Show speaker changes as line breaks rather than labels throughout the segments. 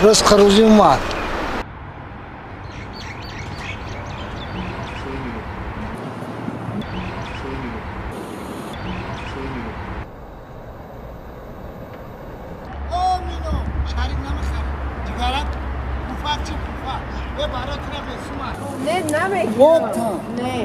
Ризқи рӯзӣ омад.
Не, намегирам. Не.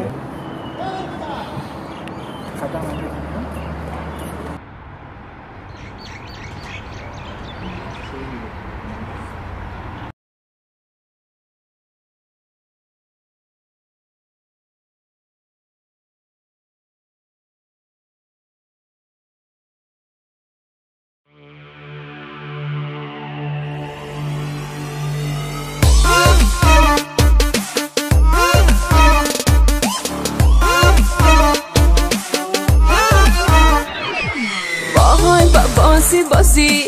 بازی بازی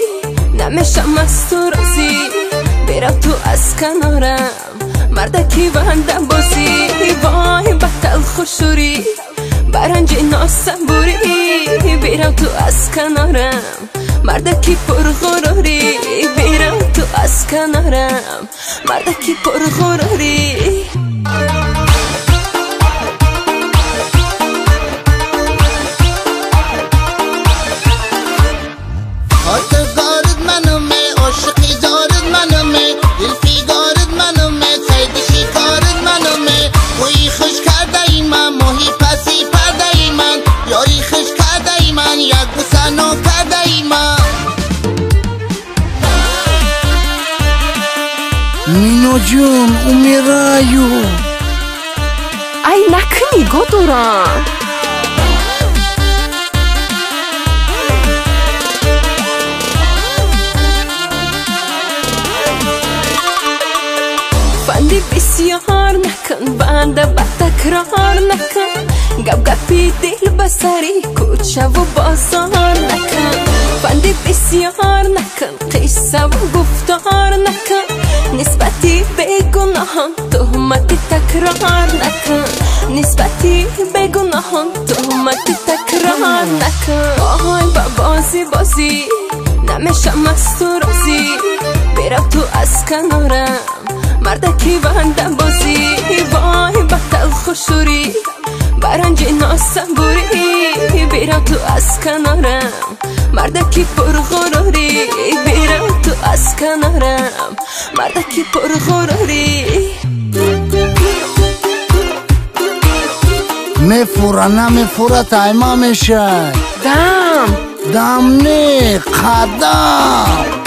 نمیشم از تو راضی، برو تو از کنارم مردکی بنده بازی. وای به تلخ و شوری برنج ناسبوری، برو تو از کنارم مردکی پرغروری، برو تو از کنارم مردکی پرغروری.
Мино ҷон, умираю.
Ай, накунӣ, годорам. Фанди бисёр накун, банда ба такрор накун, гап гапи дил ба сари кӯчаву бозор накун. Фанди бисёр накун, қиссаву гуфтор накун, нисбати бегуноҳон туҳмати такрор накун, нисбати бегуноҳон туҳмати такрор накун. Оҳой ба бозӣ бозӣ намешам аз ту розӣ, бирав ту аз канорам мардаки банда бозӣ. Вой ба талху шӯрӣ баранҷи носабурӣ, бирав ту аз канорам мардаки пурғурурӣ, бирав ту аз канорам мардаки пурғурурӣ.
Мефура, намефура, тайма мешай.
Дам
дам не, қадам.